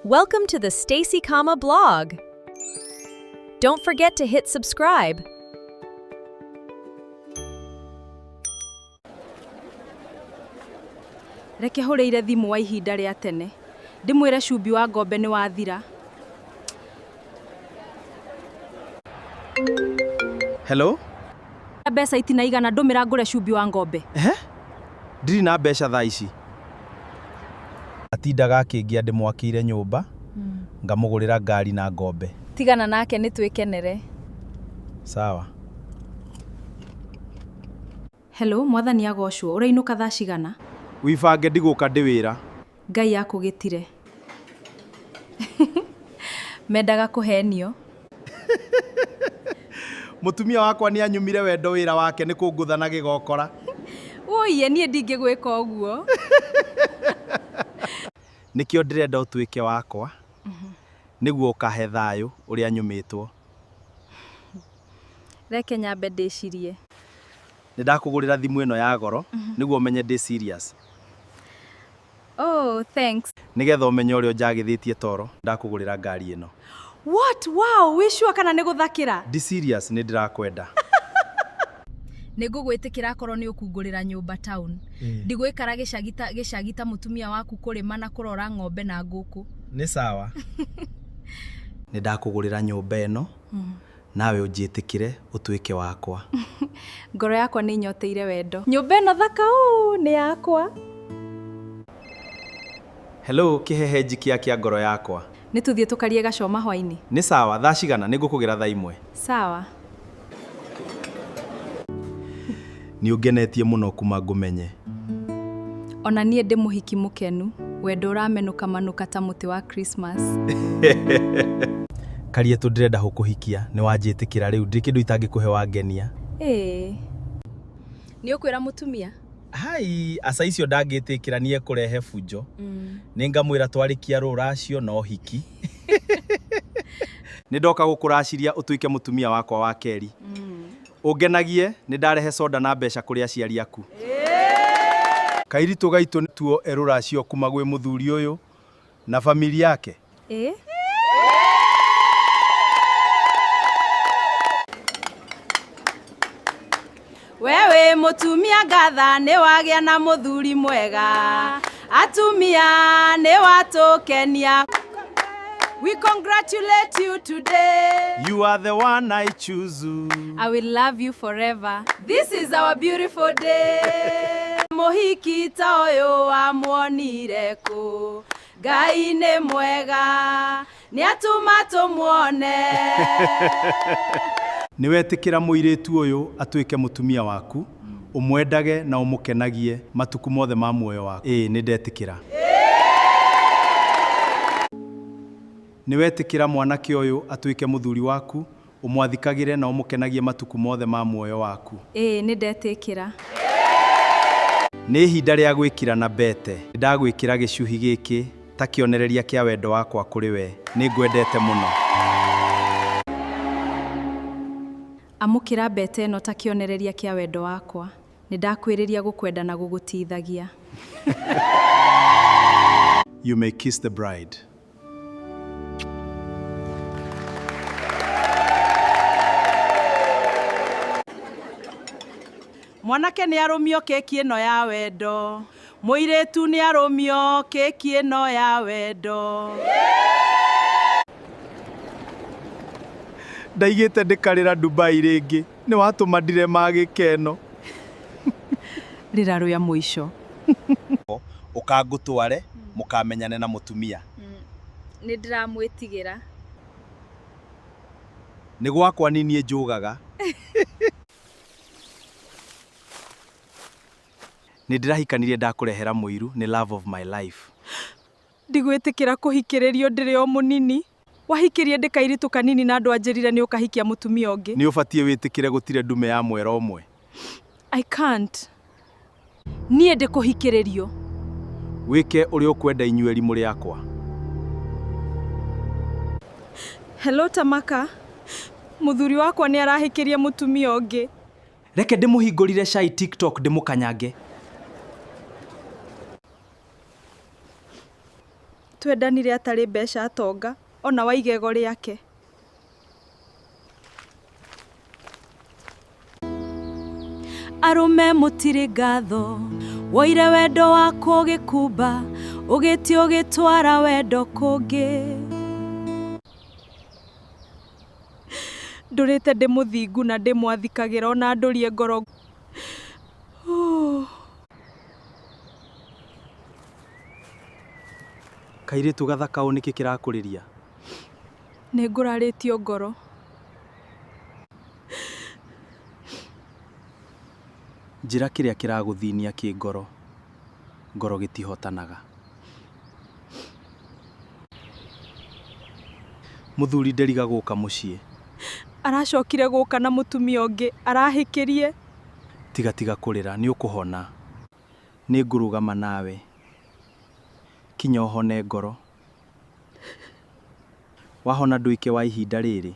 Welcome to the Stacy Kama blog. Don't forget to hit subscribe. Reke hũrĩire thimũ wa ihinda rĩa tene ndĩmwĩre cumbĩ wa ngombe nĩ wathira. Hello? Mbeca itinaigana ndũmĩra ngũre cumbĩ wa ngombe. Ehe? Ndirĩ na mbeca thaa ici. Atindaga akĩngia ndĩmwakĩire nyũmba, ngamũgũrĩra ngari na ngombe. Tigana nake nĩtwĩkenere. Sawa. Hello, mwathani agocwo, ũrainũka thaa cigana? Wibange ndigũka ndĩ wĩra. Ngai akũgitire. Mendaga kũhenio. Mũtumia wakwa nĩ anyumire wendo wĩra wake nĩ kũngũtha na gĩgokora. Wũiye niĩ ndingĩgwĩka ũguo. Nĩkĩo ndĩrenda ũtuĩke wakwa nĩguo ũkahe thayũ ũrĩa nyumĩtwo. Reke nyambe ndĩcirie. Nĩ ndakũgũrĩra thimũ ĩno ya goro nĩguo ũmenye ndĩ serious. Oh, thanks. Nĩgetha ũmenye ũrĩa ũnjagithĩtie toro ndakũgũrĩra ngari ĩno. What? Wow, wĩ sure kana nĩ gũthakĩra? Ndi serious nĩ ndĩrakwenda. Nĩ ngũgwĩtĩkĩra akorwo nĩ ũkungũrĩra nyũmba town. Ndigũikara gĩcagi ta gĩcagi ta mũtumia waku kũrĩma na kũrora ng'ombe na ngũkũ. Nĩ sawa. Nĩ ndakũgũrĩra nyũmba ĩno nawe ũnjĩtĩkĩre ũtuĩke wakwa. Ngoro yakwa nĩ nyoteire wendo. Nyũmba ĩno thaka ũũ nĩ yakwa. Hello kĩhehenji kĩa kĩa ngoro yakwa. Nĩ tũthiĩ tũkarie gacoma hwainĩ? Nĩ sawa, thaa cigana? Nĩ ngũkũgĩra thaa 1. Sawa. Nĩ ũngenetie mũno kuma ngũmenye. Ona niĩ ndĩ mũhiki mũkenu. Wendo ũramenũka manũka ta mũtĩ wa Christmas. Karietu ndĩrenda gũkũhikia nĩ wanjĩtĩkĩra rĩu ndirĩ kĩndũ itangĩkũhe wangenia. Ĩĩ. Nĩ ũkwĩra mũtumia? Hai, aca icio ndangĩtĩkĩra nĩ ekũrehe bunjo. Nĩ ngamwĩra twarĩkia rũracio na ũhiki. Nĩ ndoka gũkũraciria ũtuĩke mũtumia wakwa wa kerĩ. Ũngenagie nĩ ndarehe soda na mbeca kũrĩ aciari aku. Kairitu gaitũ tuo erũracio kuma gwĩ mũthuri ũyũ na famili yake. Ĩĩ. We wĩ mũtumia ngatha nĩ wagĩa na mũthuri mwega. Atumia nĩ watũkenia. We congratulate you today. You are the one I choose. I will love you forever. This is our beautiful day. Mũhiki ta ũyũ wamuonire kũ? Ngai nĩ mwega, nĩ atũma tũmuone. Nĩ wetĩkĩra mũirĩtu ũyũ atuĩke mũtumia waku, ũmwendage na ũmũkenagie matukũ mothe ma muoyo waku. Ĩĩ nĩ ndetĩkĩra. Nĩ wetĩkĩra mwanake ũyũ atuĩke mũthuri waku, ũmwathikagĩre na ũmũkenagie matukũ mothe ma muoyo waku. Ĩĩ nĩ ndetĩkĩra. Nĩ ihinda rĩa gwĩkirana mbete. Nĩ ndagwĩkĩra gĩcuhi gĩkĩ ta kĩonereria kĩa wendo wakwa kũrĩ we. Nĩ ngwendete mũno. Amũkĩra mbete ĩno ta kĩonereria kĩa wendo wakwa. Nĩ ndakwĩrĩria gũkwenda na gũgũtithagia. You may kiss the bride. Mwanake nĩ arũmio keki ĩno ya wendo. Mũirĩtu nĩ arũmio keki ĩno ya wendo. Ndaigĩte ndĩkarĩra Dubai rĩngĩ. Nĩ watũma ndire ma gĩkeno. Rĩra rĩa mũico. Ũkangũtware mũkamenyane na mũtumia. Nĩ ndĩramwĩtigĩra. Nĩ gwakwa nĩ niĩ njũgaga. Nĩ ndĩrahikanirie ndakũrehera mũiru nĩ love of my life. Ndigwĩtĩkĩra kũhikĩrĩrio ndĩrĩ o mũnini. Wahikĩrie ndĩ kairĩtu kanini na ndwanjĩrire nĩ ũkahikia mũtumia ũngĩ. Nĩ ũbatiĩ wĩtĩkĩre gũtirĩ ndume ya mwera ũmwe. I can't. Niĩ ndĩkũhikĩrĩrio. Wĩke ũrĩa ũkwenda inyuĩ mũrĩ akwa. Hello Tamaka. Mũthuri wakwa nĩ arahikĩria mũtumia ũngĩ. Reke ndĩmũhingũrire cai TikTok ndĩmũkanyange. Twendanire atarĩ mbeca atonga ona wa igego rĩake. Arũme mũtirĩ ngatho, woire wendo wakwa ũgĩkumba, ũgĩthiĩ ũgĩtwara wendo kũngĩ. Ndũrĩte ndĩ mũthingu na ndĩmwathĩkagĩra ona ndũrie ngoro. Kairĩtu gathaka ũũ nĩkĩ kĩrakũrĩria? Nĩ ngurarĩtio ngoro. Njĩra kĩrĩa kĩragũthĩnia kĩngoro, ngoro gĩtihotanaga. Mũthuri nderiga gũka mũciĩ. Aracokire gũka na mũtumia ũngĩ arahĩkĩrie. Tiga tiga kũrĩra nĩ ũkũhona. Nĩngũrũgama nawe kinya ũhone ngoro. Wahona ndũĩke wa ihinda rĩrĩ.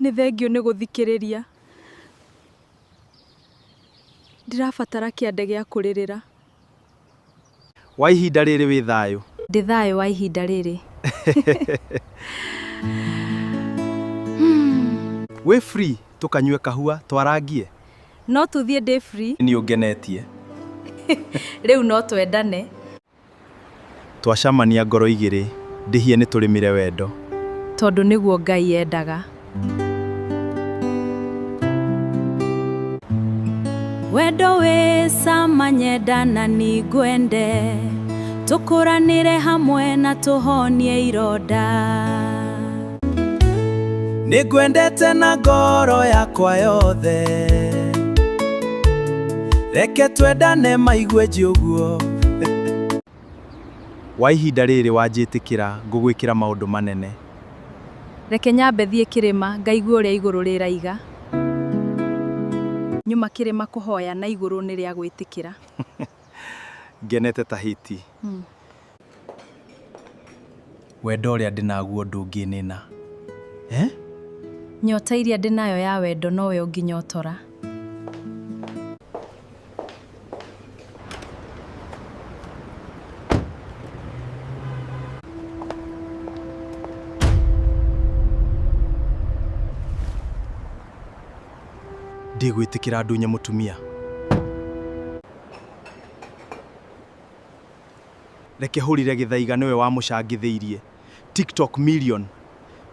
Nĩ thengiũ nĩ gũthikĩrĩria. Ndĩrabatara kĩande gĩa kũrĩrĩra. Wa ihinda rĩrĩ wĩ thayũ? Ndĩ thayũ wa ihinda rĩrĩ. Wĩ free tũkanyue kahua twarangie? No tũthiĩ ndĩ free. Nĩ ũngenetie. Rĩu no twendane. Twacamania ngoro igĩrĩ ndĩhie nĩtũrĩmĩre wendo. Tondũ nĩguo Ngai endaga. Wendo wĩ cama nyenda na nĩngwende, tũkũranĩre hamwe na tũhonie ironda. Nĩngwendete na ngoro yakwa yothe, reke twendane maigue ũguo. Wa ihinda rĩrĩ wanjĩtĩkĩra ngũgwĩkĩra maũndũ manene. Reke nyambe thiĩ kĩrĩma ngaigue ũrĩa igũrũ rĩraiga. Nyuma kĩrĩma kũhoya na igũrũ nĩ rĩa gwĩtĩkĩra. Ngenete ta hiti. Wendo ũrĩa ndĩnaguo ndũngĩnina. Eh? Nyota iria ndĩnayo ya wendo nowe ũngĩnyotora. Ndigwĩtĩkĩra ndunye mũtumia. Reke hũrire Gĩthaiga nĩwe wamũcangithĩirie. TikTok million.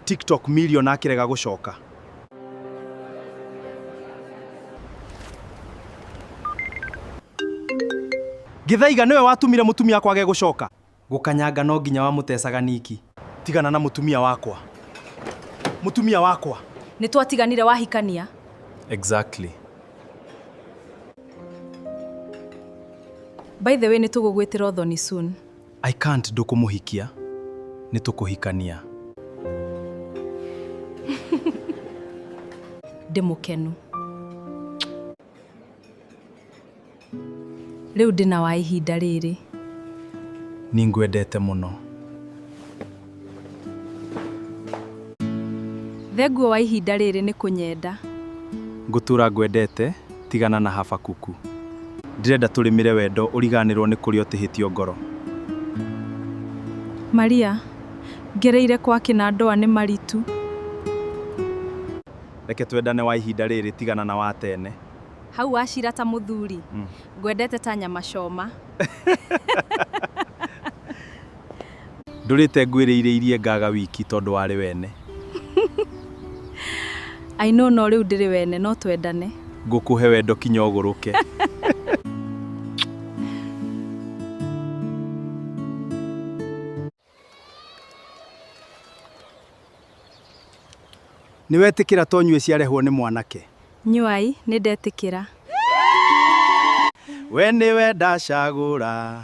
TikTok million akĩrega gũcoka. Gĩthaiga nĩwe watumire mũtumia kwage gũcoka. Gũkanyanga no nginya wamũtecaga niki. Tigana na mũtumia wakwa. Mũtumia wakwa. Nĩ twatiganire wahikania. Exactly. By the way nĩ tũgũgwĩtĩra ũthoni soon. I can't ndũkũmũhikia. Nĩ tũkũhikania. Ndĩ mũkenu. Rĩu ndĩna wa ihinda rĩrĩ. Nĩngwendete mũno. Thenguo wa ihinda rĩrĩ nĩ kũnyenda. Ngũtũra ngwendete tigana na Habakuku. Ndĩrenda tũrĩmĩre wendo ũriganĩrwo nĩ kũrĩa ũtihĩtio ngoro. Maria, ngereire kwa kĩna ndoa nĩ maritu. Reke twendane wa ihinda rĩrĩ tigana na wa tene. Hau wacira ta mũthuri. Ngwendete ta nyama choma. Ndũrĩte ngwĩrĩire ngaga wiki tondũ warĩ wene. I know no rĩu ndĩrĩ wene no twendane. Ngũkũhe wendo kinya ũgũrũke. Nĩwetĩkĩra tonyue ciarehwo nĩ mwanake? Nyuai, nĩ ndetĩkĩra. We nĩwe ndacagũra.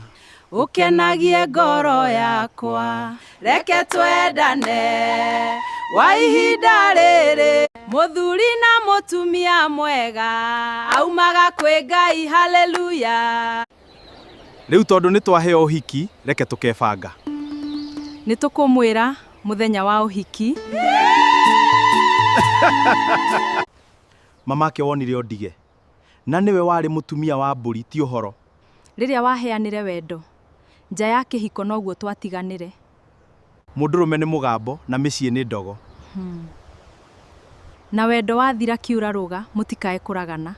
Ũkenagie ngoro yakwa, reke twendane wa ihinda rĩrĩ. Mũthuri na mũtumia mwega aumaga kwĩ Ngai, haleluya. Rĩu tondũ nĩ twaheo ũhiki, reke tũkebanga. Nĩ tũkũmwĩra mũthenya wa ũhiki. Mamake wonire o ndige. Na nĩwe warĩ mũtumia wa mbũri ti ũhoro. Rĩrĩa waheanire wendo. Nja ya kĩhiko noguo twatiganĩre. Mũndũrũme nĩ mũgambo na mĩciĩ nĩ ndogo. Na wendo wathira kiura rũga mũtikae kũragana.